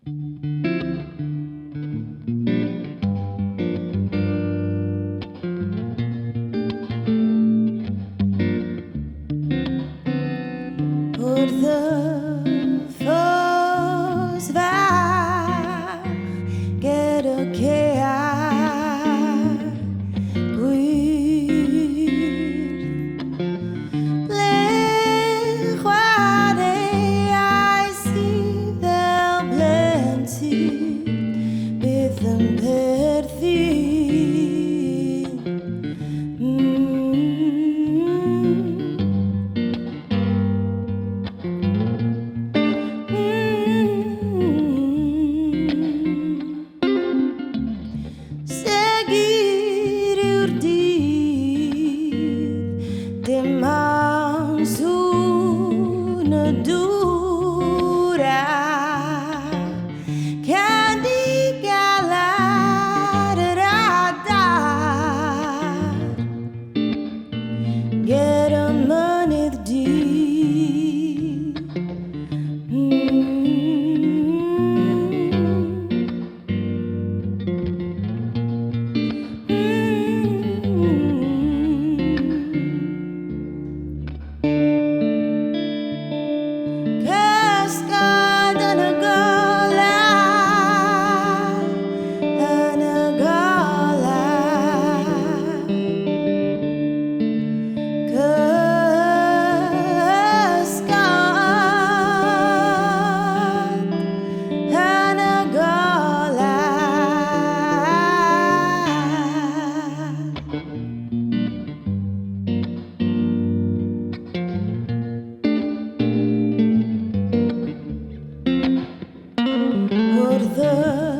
Wrth y ffos fach ger y caeau gwyrdd, ble chwaraeais i fel blentyn, byth yn perthyn. Segur yw'r dydd, dim ond sŵn y dŵr a canu galar yr adar ger y mynydd du. Cysgod yn y golau, yn y golau. Cysgod yn y golau. Wrth y